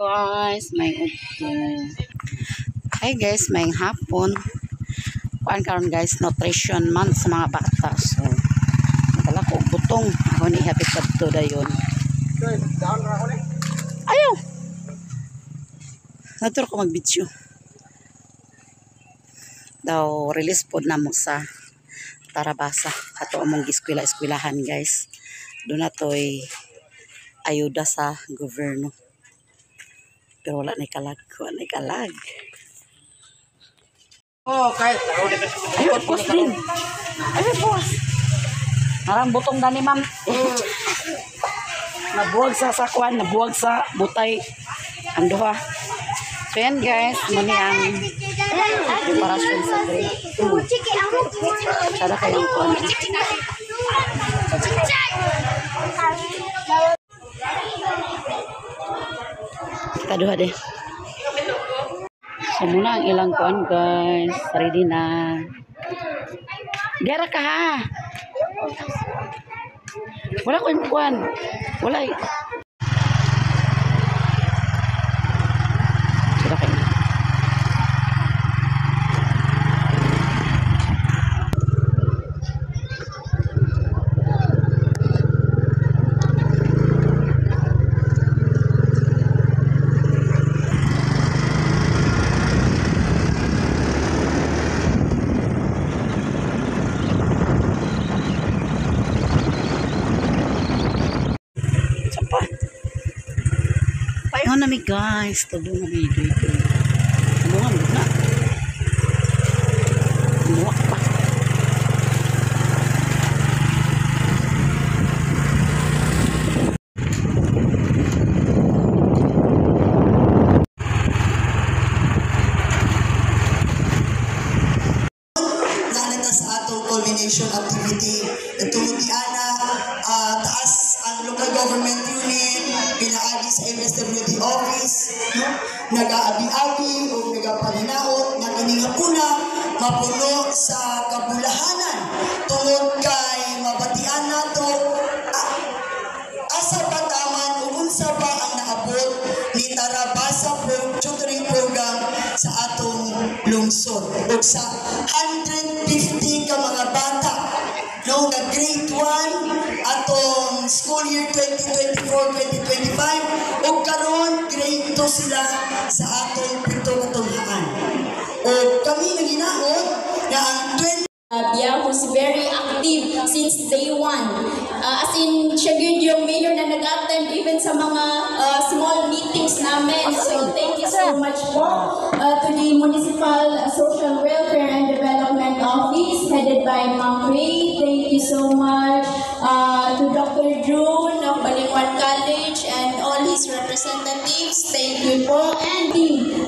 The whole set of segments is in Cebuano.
Guys, may udto. Hi guys, may hapon. Kuan karon guys, nutrition month sa mga bata. So, nadala ko og butong. Ako ni ihapit kadto dayon. Ayaw. Natur ko mag-video. Daw release pod na mo sa Tarabasa. Kato among giskwela-eskwelahan, guys. Doon na to'y ayuda sa gobyerno. Pero wala na kalag. Wala na kalag. Oh, kahit. Ay, buwas din. Ay, buwas. Narang butong dani, ma'am. Nabuwag sa sakwan, nabuwag sa butay. Ang duha. So yan guys, muni ang preparasyon sa grade 2. Sada kayong kuan. Kita duha de. So muna ang ilang kuan guys. Ready na. Dera ka ha. Wala ko yung kuan. Wala eh. Sada kayo. Saan pa? Paingon na mi guys. Tulungan mi dito. Tulungan na. Muwak pa. Naa sa atong culmination activity. Tungod ni ana, taas ang local government unit pinaagi sa MSWD office, no, nagaabi-abi o nagapanginaot nga kining hapuna mapuno sa kabulahanan tungod kay mabatian nato asa ba taman ug unsa ba ang naabot ni Tarabasa tutoring program sa atong lungsod ug sa 150 ka mga bata, no, nga grade 1 atong school year 2024-2025 ug karon grade 2 sila sa atong pito ka. Ug kami naginaot nga ang 20 Abia, who's very active since day one. As in, siya yun yung mayor na nag-attend even sa mga small meetings namin. So, thank you so much po to the Municipal Social Welfare and Development Office headed by Ma'am Faye. Thank you so much to Dr. June of Balingwan College and all his representatives. Thank you po. And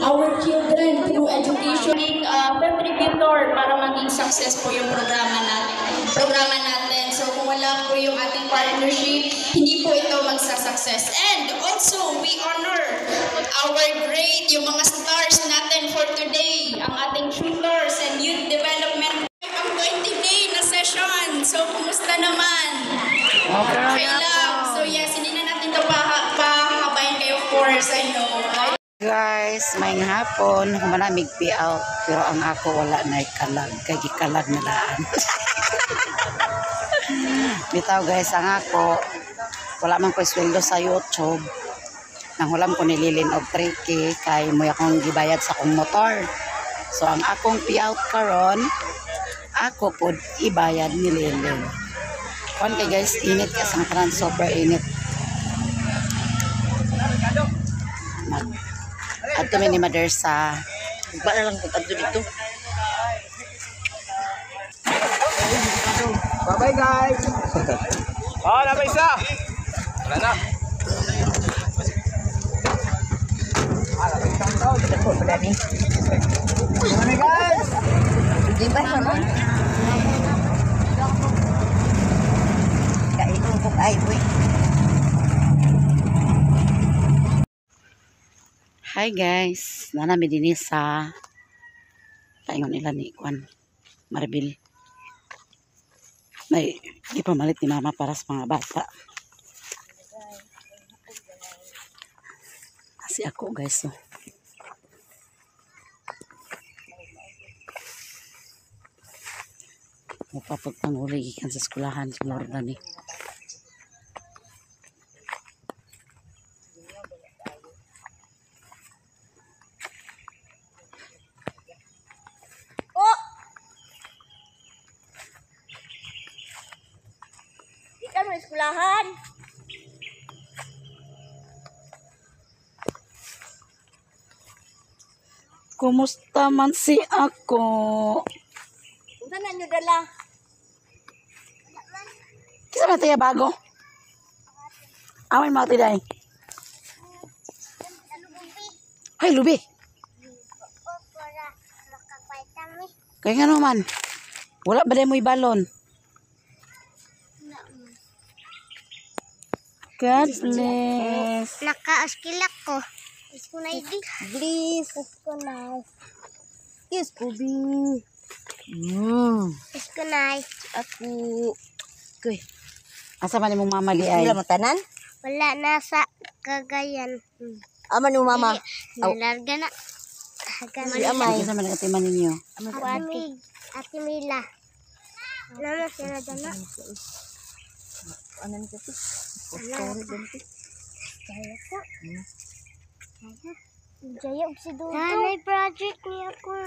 our children through education, contributor para maging success po yung programa natin. Programa natin. So kung wala po yung ating partnership, hindi po ito magsasuccess. And also, we honor our great, yung mga stars natin for today, ang ating tutors and youth development. Ang 20-day na session. So, kumusta naman? Okay lang. So yes, hindi na natin ito pahahabain kayo, of course. I know. Guys, may hapon, humanamig out pero ang ako wala na kalag, kay gikalag na laan. Bitaw guys, ang ako wala man ko sweldo sa YouTube. Nanghulam ko nililin og 3K kay mo akong gibayad sa akong motor. So ang akong payout karon, ako pod ibayad ni Lilin. Kuan kay guys, init ka sa tanan, super init. Mag adto mi ni Mother sa Ba na lang kung adto dito. Bye-bye guys. Oh, napa isa. Wala na. Bye guys. Di ba naman? Kain ko ay boy. Hi guys, nanami dinhi sa taingon nila ni Kwan Marbil. May gipamalit ni mama para sa mga bata. Si ako, guys. Oh. Mapapagpanguli gikan sa eskwelahan si Lorda ni. Oh! Di ka mo eskulahan. Kumusta man si ako? Unsa na nyo dala? Kisa man tayo bago? Amay mga tiday. Ay, lubi. Kaya nga naman. Wala ba mo'y balon? God bless. Nakaaskilak ko. Isko na idi. Please. Isko na. Kiss ko, bi. Isko na. Ako. Kuy. Asa man imong mama di ay? Sila mo tanan? Wala na sa Cagayan. Ama ni mama. Aw. Nilarga na. Si amay. Kisa man ang atiman ninyo. Ako ate, Ate Mila. Nama sila dana. Ano ni kasi? Story ganti. Jaya ko. Jaya. Jaya og si Dudu. Nanay project niya ako.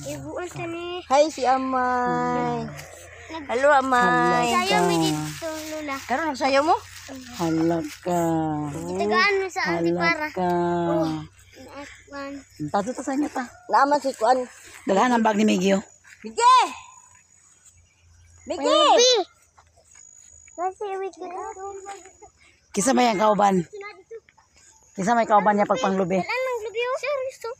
Ibuon sa ni. Hi si amay. Hello amay. Jaya mi dito lula. Karon nagsayaw mo? Hala ka. Itagaan mo sa auntie Hala para. ka. One. Tato ta sa inyo ta. Naaman si kuan. Dalhan ang bag ni Migyo. Mige! Mige! Ruby. Kasi wait ko. Kisa may ang kauban? Kisa may kauban niya pagpanglubi? Anong lubi? Seryoso?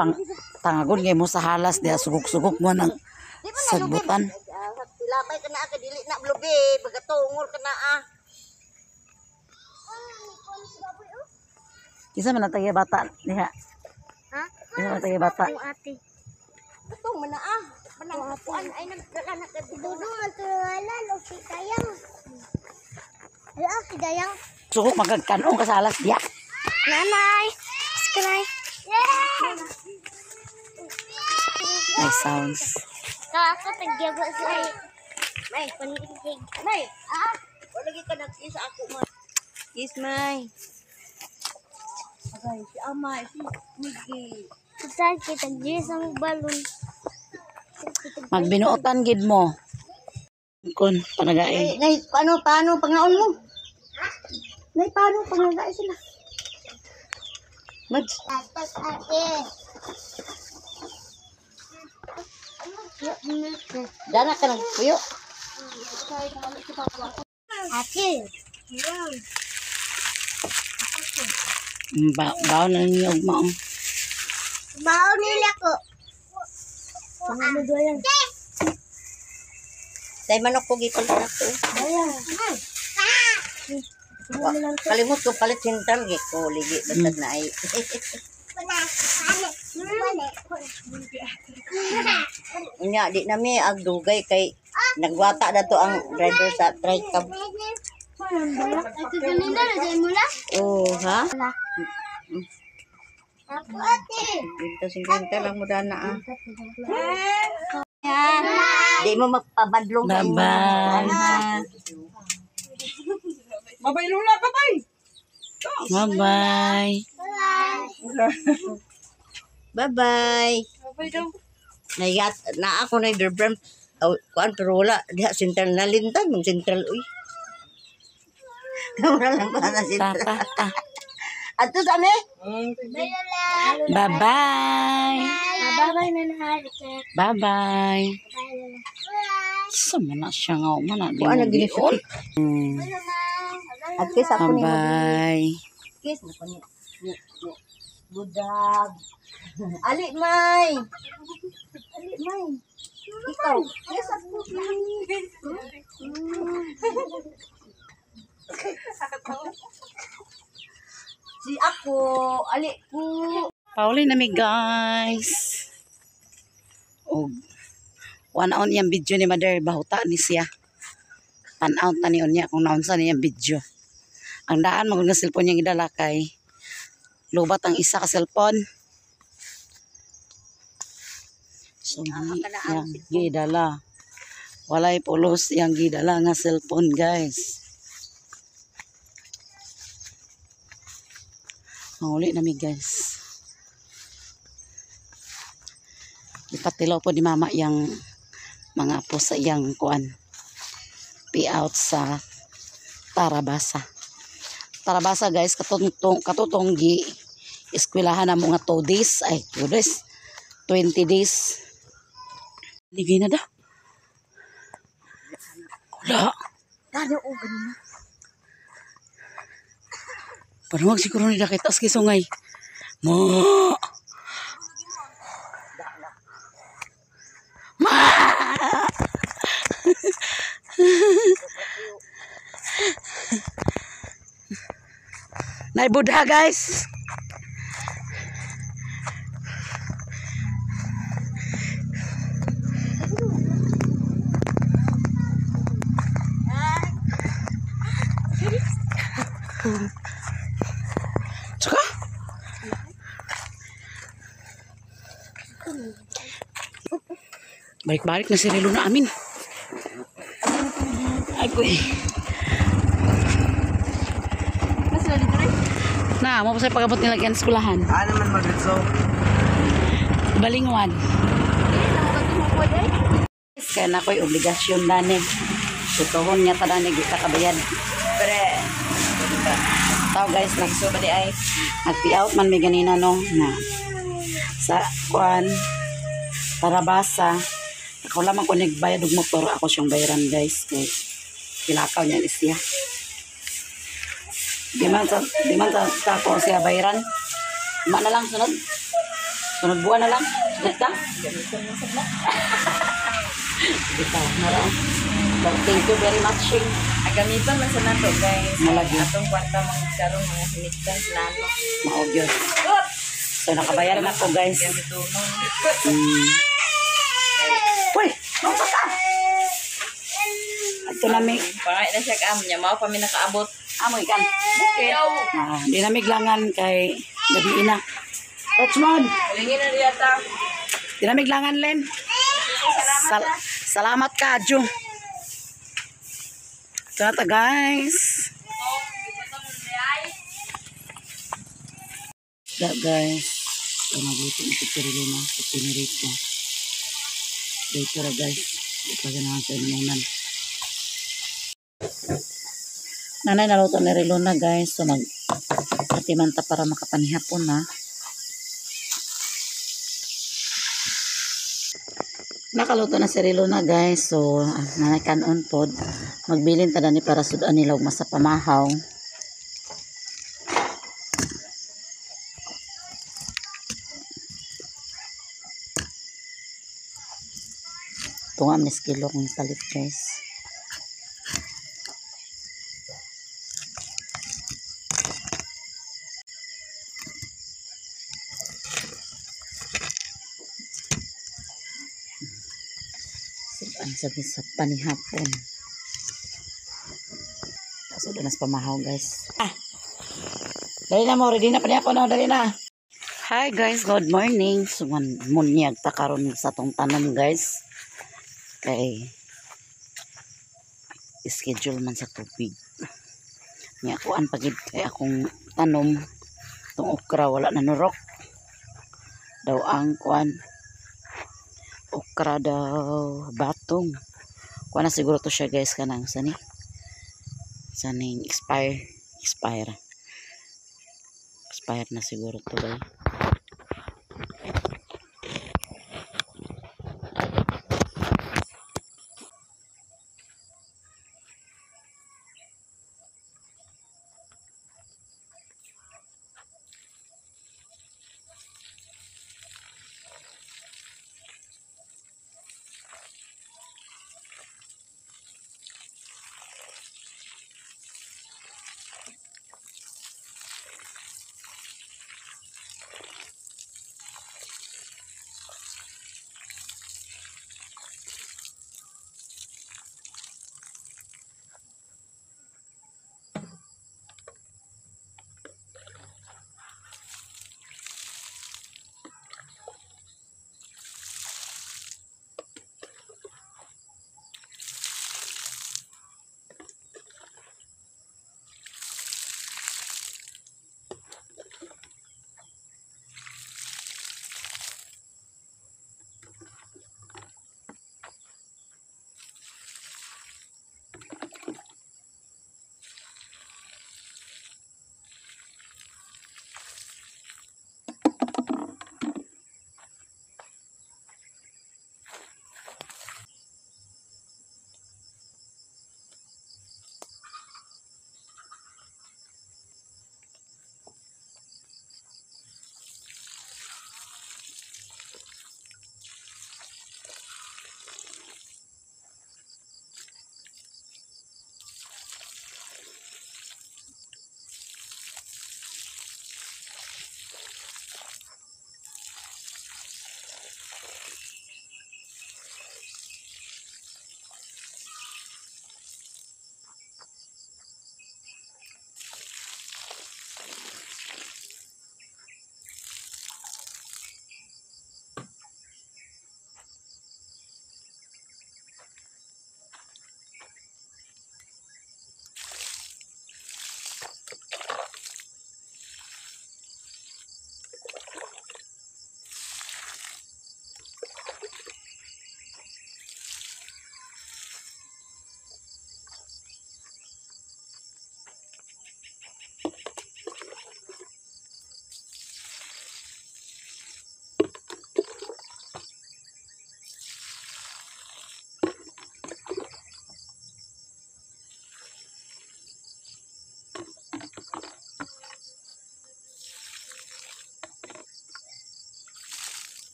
Pang tangagon ngay mo sa halas diha sugok-sugok mo ng sagbutan. Lamay ka na ka dili na lubi, bagatungol ka na ah. Kisa man natagya bata diha. Ha? Kisa man natagya bata. Ang ate. Katong man na ah. Panang kuan ay nagdala na ka. Dudu man tungalan o si Dayang. Ala si Dayang. Sugok magagkanong ka sa halas diha. Nanay. Skrай. Yeah! May sounds. Kako tagyago sa May panitig. May. Ah. Wala gyud ka nag-kiss ako man. Kiss may. Agay si amay si Mige. Saan kita ang balon. Magbinuotan gid mo. Kun panagain. Nay, paano paano pangaon mo? Nay, paano pangaon sila? Mads. Tapos ate. Dana ka nagpuyo. Ate. Ba baon na ninyo og mao. Bao nila ko. Tay manok ko gipalit na ko. Kalimot ko palit sentral gi ko ligi bastag na ay. Unya di na mi ag dugay kay nagwata na to ang driver sa tricab. Ate ganina na dyan mula. Oh, ha? Ako ate. Dito 50 lang mo dana ah. Di mo magpabadlong sa inyo. Bye-bye. Bye-bye, Lula. Bye-bye. Bye-bye. Bye-bye. Bye-bye daw. Nayat na ako na berbram. Oh, kuan pero wala diha sentral nalintan mong sentral uy. Wala lang pa na Ta sentral. ta ta. Adto sa mi? Bye-bye. Bye-bye na nahari. Bye-bye. Bye Lola. Sa man na siya nga man na di Kuan mo na gini gion. At kiss ako ni Bye-bye. Kiss na ko ni. Good job. Ali may. Ali may. Ikaw. Kiss ako. Si ako, ali ko. Pauli na mi, guys. Og one on iyang video ni Mother bahuta ni siya. Pan-out na ni unya kung naunsa niyang video. Ang daan magud nga cellphone niyang gidala kay Lubat ang isa ka cellphone. So, yang gidala. Walay pulos yang gidala nga cellphone, guys. Mahuli nami, guys. Ipatilaw po ni mama yang mga apo sa iyang kuan. Payout sa Tarabasa. Tarabasa, guys, katutong, katutong gi eskwelahan na mga 2 days, ay 2 days, 20 days. Ligay na da. Wala. Dali o ganina. Panuwag siguro nila kay taas kay sungay. Ma! Ma! Naibudha, guys. Tsaka? Balik-balik na si Relo na amin. Ay, kuy. Na, mo pa sa pag-abot nila yan sa eskulahan. Ano man magritso? Balingwan. Kaya na ko'y obligasyon dani. Tutuhon niya ta dani, di ta kabayad. Pre. Tao guys, So ba di ay? Nag-out man may ganina no na sa kuan Tarabasa. Ako lamang ko nagbayad og motor, ako siyang bayaran, guys, kay kilakaw niya is siya. Di man sa ako siya bayaran. Ma na lang sunod. Sunod buwan na lang. Sunod ta. Bitaw na raw. But thank you very much, Shing. Agamiton man sa nato, guys. Malagi. Atong kwarta mga karon mga hiniktan plano. Mao gyud. So nakabayar na ko, guys. Gamitonon. Uy, mausa ka. Ato nami, Pangay na siya kaam niya mao pa mi nakaabot. Amoy kan. Okay. Ah, di nami glangan kay gabi na. Richmond, Lingin na diya ta. di nami glangan Len. Salamat ka, Adjo. Ito na ta, guys. Da, guys. Ito nagluto ng picture na. Sa pinirito. Dito ra, guys. Di pa ganahan sa inunan. Nanay, naluto ni Rilona, guys. So mag atimanta para makapanihapon na. Nakaluto na si Rilona, guys. So nanay kanon pod. Magbilin ta dani para sudan nila og masa pamahaw. Tunga man kilo kung palit, guys. Sudan sabi sa panihapon. Sudan na sa pamahaw, guys. Ah! Dali na mo, ready na panihapon no, dali na. Hi guys, good morning. So munyag ta karon sa tong tanom, guys. Kay schedule man sa tubig. Nya kuan pagid kay akong tanom tong okra wala na nurok. Daw ang kuan okra daw batong. Kuan na siguro to siya, guys, kanang sani. Saning expire expire. Expired na siguro to, guys.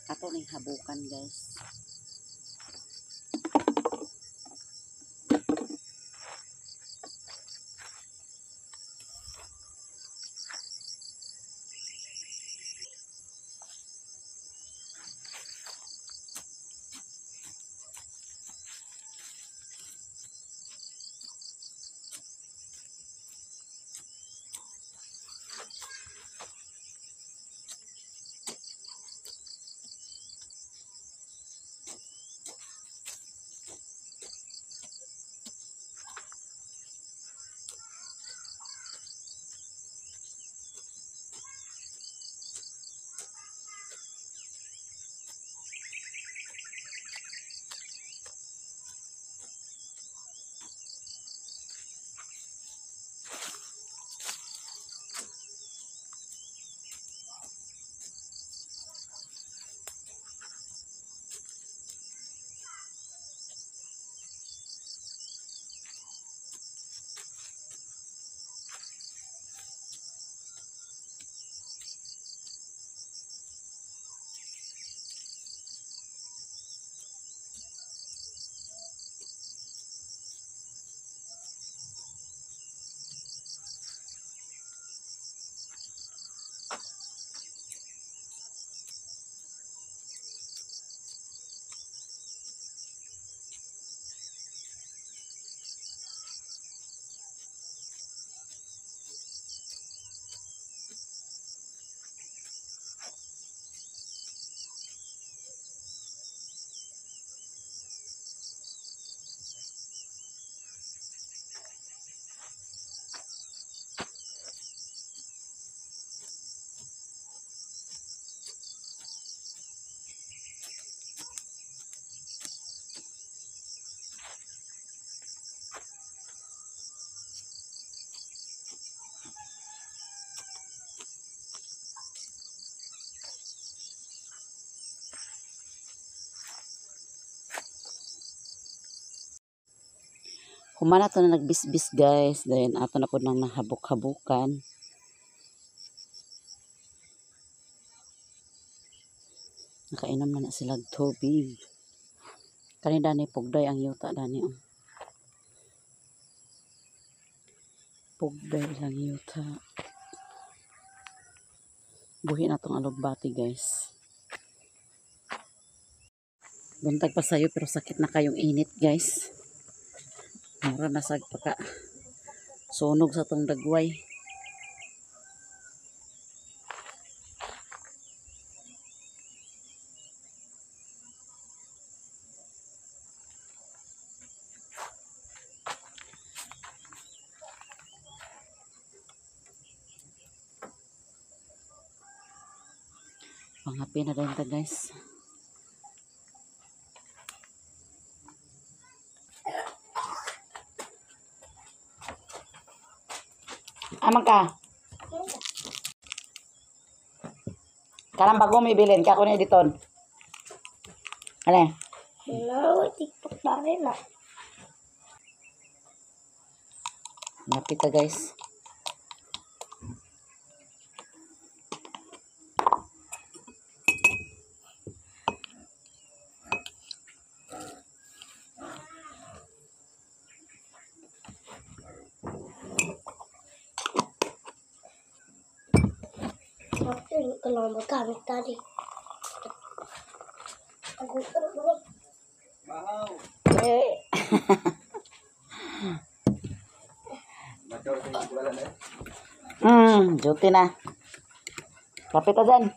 Ato ning habukan, guys. Human ato na nagbisbis, guys, then ato na po nang nahabok-habukan. Nakainom na na sila og tubig. Kani dani pugdoy ang yuta dani, oh. Pugdoy ilang yuta. Buhi na tong alugbati, guys. Buntag pa sayo pero sakit na kayong init, guys. Mura na sad pagka sunog sa tong dagway. Pangapi na din ta, guys. Amang ka. Karang bago may bilin, kako na editon. Ano? Hello, TikTok na rin ah. Lapit ta, guys. Bakit ko lang magamit tadi? Ang gusto ko. Eh. Duty na. Kapit ta dyan.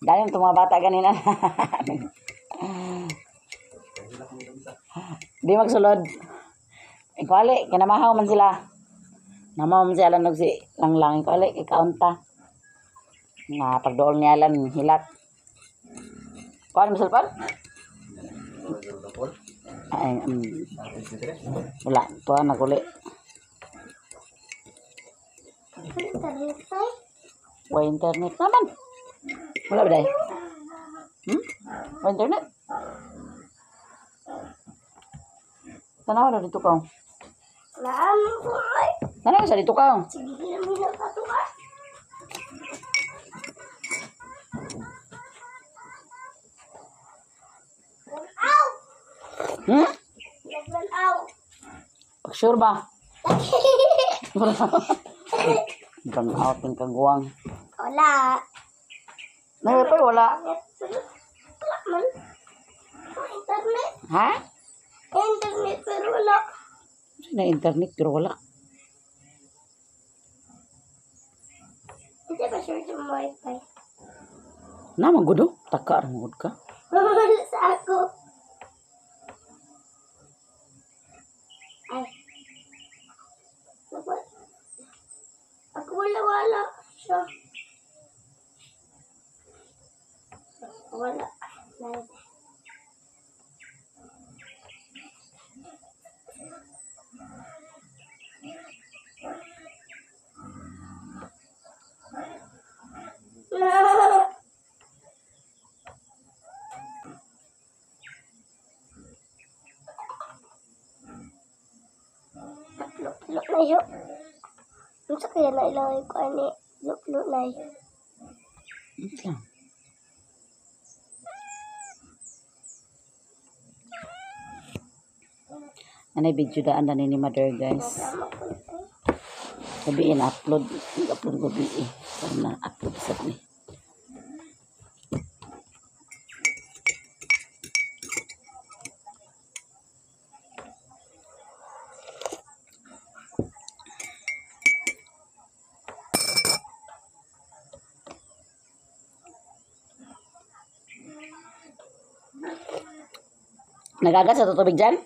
Dahil itong mga bata ganina. Di magsulod. Ikwali, kinamahaw man sila. Namaw man si Alan og si Langlang. Ikwali, ikaunta. Nga, pagdool ni Alan, hilak. Kuha mo cellphone? Ay, wala. Ito, naguli. Internet ay? Wala internet naman. Wala ba dahil? Wala internet? Tanaw na dito ka. Naaman ko ay. Tanaw sa dito ka. Sige, ginamina ka to ka. Hmm? Nag-brown out. Sure ba? Brown out ng kagwang. Wala. May wifi wala. Wala man. May internet. Ha? May internet pero wala. Na internet pero wala. Hindi ba sure sa wifi? Na magudo. Taka ra magud ka. Wala sa ako. Ay. Dapat. Ako wala wala. Siya. Wala. Wala. Luk na yun. Unsa kaya na ilaway ko ani luk na yun. Wait lang. Anay video daan na ni mother guys. Gabi in-upload. I-upload gabi eh. Sana upload sa ni. Nagagat sa tutubig dyan?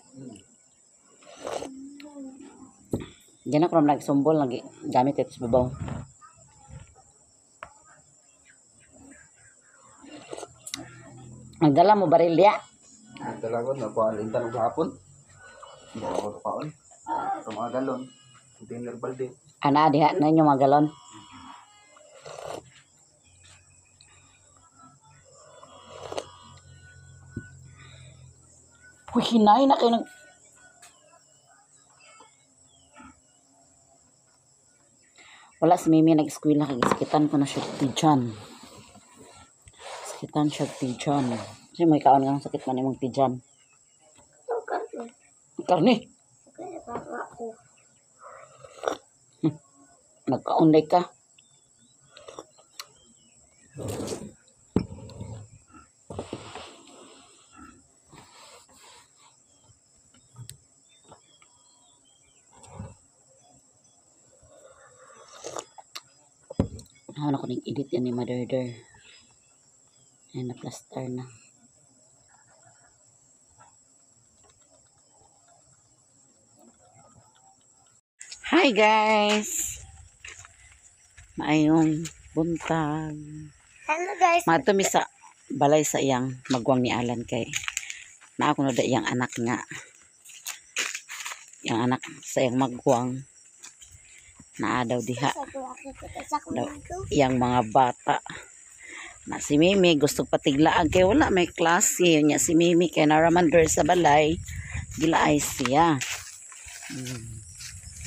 Diyan ako naman nagsumbol, nag gamit ito sa babaw. Nagdala mo baril diya? Nagdala ko, nakuha ng hapon. Hindi ako tukaon. Sa mga galon. Container balde. Ana, diha na inyo mga galon. Uy, hinay na kayo nag... Wala si Mimi nag-squeal na kagisikitan ko na siya tijan. Sakitan siya tijan. Kasi may kaon nga ng sakit man imong tijan. Ang karne. Karne, Kaya baka ako. nagkaunday ka. Naon ako ning edit yan ni Mother Der. Ayan, na-plaster na. Hi guys! Maayong buntag. Hello guys. Matumi sa balay sa iyang magwang ni Alan kay na ako na da iyang anak nga. Iyang anak sa iyang magwang naa daw diha Sa daw iyang mga bata. Na si Mimi gusto patiglaan kay wala may klase niya si Mimi kay naraman girl sa balay gilaay siya.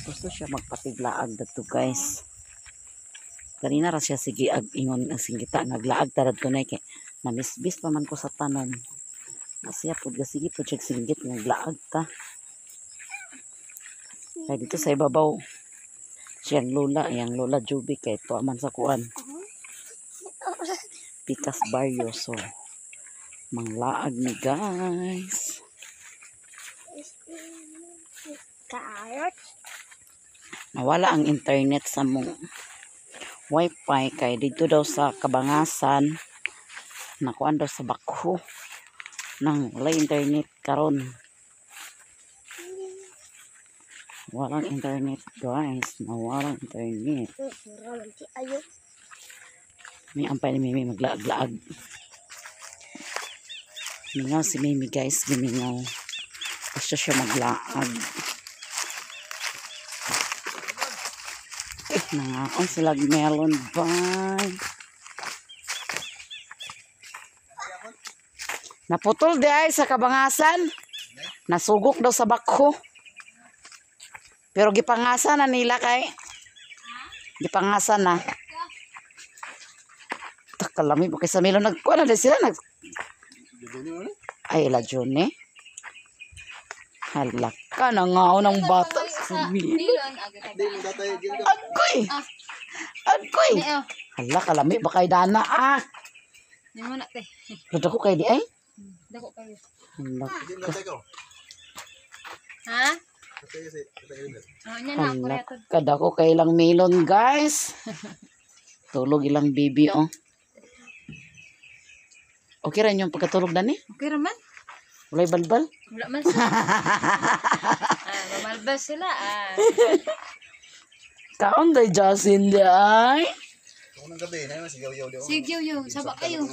Gusto siya magpatiglaag dato guys. Kanina ra siya sige ag ingon ang singgita naglaag tarad ko na kay namisbis pa man ko sa tanom. Na siya pud ga sige pud siya singgit naglaag ta. Kay dito sa ibabaw siyang lola, iyang lola Juby kay tuwa man sa kuan. Pikas Barrio so manglaag ni guys. Kaayot. Nawala ang internet sa mong wifi kay dito daw sa Kabangasan nakuan daw sa Bakho nang wala internet karon. Walang internet guys, nawalang internet. Ayo. May ampay ni Mimi maglaag-laag. Mingaw si Mimi guys, gimingaw. Gusto siya maglaag. Eh, nangaon sila melon bye. Naputol di ay sa Kabangasan. Nasugok daw sa Bakho. Pero gipangasan na nila kay. Gipangasan na. Takalami mo kay sa melon nagkuha na din sila nag. Ay ila June. Hala ka na nga ng bata sa melon. Agoy! Agoy! Hala kalami ba kay dana ah. Dako kay di ay. Dako kayo. Hala Ha? Oh, nya na Hala kadako kay ilang melon, guys. Tulog ilang baby oh. Okay ra inyong pagkatulog dani? Okay ra man. Walay balbal? Wala man sila. Mamalbas sila ah. Kaon day Justin di ay. Unang gabi, na mas yaw-yaw di. Sige, yo, saba kayo.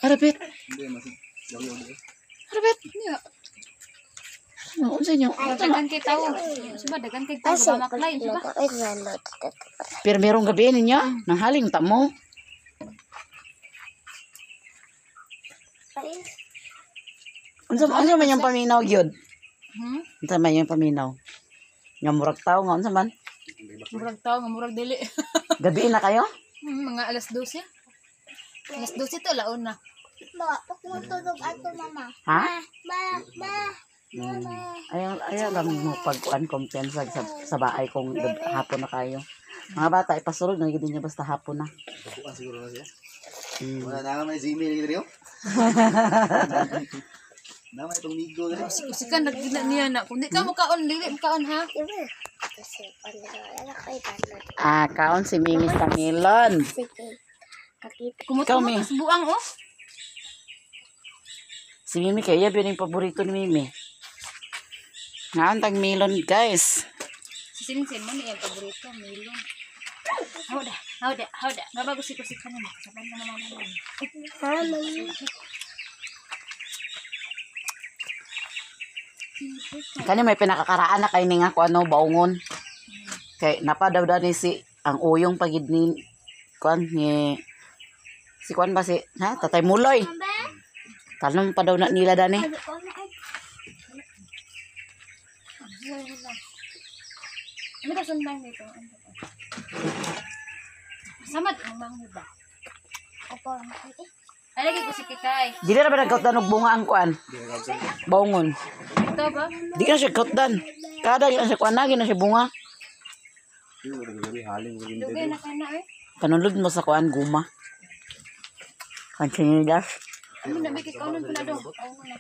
Harapit. Hindi mas yaw-yaw di. Harapit. Niya. Ano unsa inyo? Dagan kay tawo. Suba dagan kay tawo ba maklay, suba. Pero merong gabi ninyo? Nanghaling ta mo. Unsa unsa man yung paminaw gyud? Hmm? Unsa man yung paminaw? Nga murag tawo nga unsa man? Murag tawo nga murag dili. Gabi na kayo? Mga alas 12. Alas 12 to laon na. Ma, pagmutulog ato mama. Ha? Ma, ma, mama. Ayaw, ayaw lang mo pagkuan kumpiyansa sa baay kung hapon na kayo. Mga bata, ipasulod na gid niya basta hapon na. Bukan siguro na siya. Mm. Wala na may Gmail diri oh. Na may itong migo diri. Usikan nagina niya na. Kung di ka mukaon, dili mukaon ha. Diba? Kasi wala kay dana. Ah, kaon si Mimi sa melon. Sige. Kakita. Ikaw, Mi. Kumot buang oh. Si Mimi kaya yun yung paborito ni Mimi. Ngaon tag melon, guys. Si Sinsin mo niya paborito, Milo. Hawda, hawda, hawda. Mabago si kusik ka naman. Saban ka naman. Ha, mami. Kani may pinakakaraan na kay ni nga kung ano baungon. Kay napadaw ni si ang uyong pagid ni kuan ni si kuan ba si ha Tatay Muloy. Tanom pa daw na nila dani. Ano ka sundang dito? Ano ba? Samad ang mga ba? Opo. Ay, lagi ko si Kikay. Dili ra ba nagkautdan og bunga ang kuan? Baungon. Ito ba? Di ka na siya kautdan. Kada di na siya kuan nagi na siya bunga. Lugay na ka na eh. Panulod mo sa kuan guma. Kanchinidas. Ano na, may kikaunan ko na daw. Oo, na.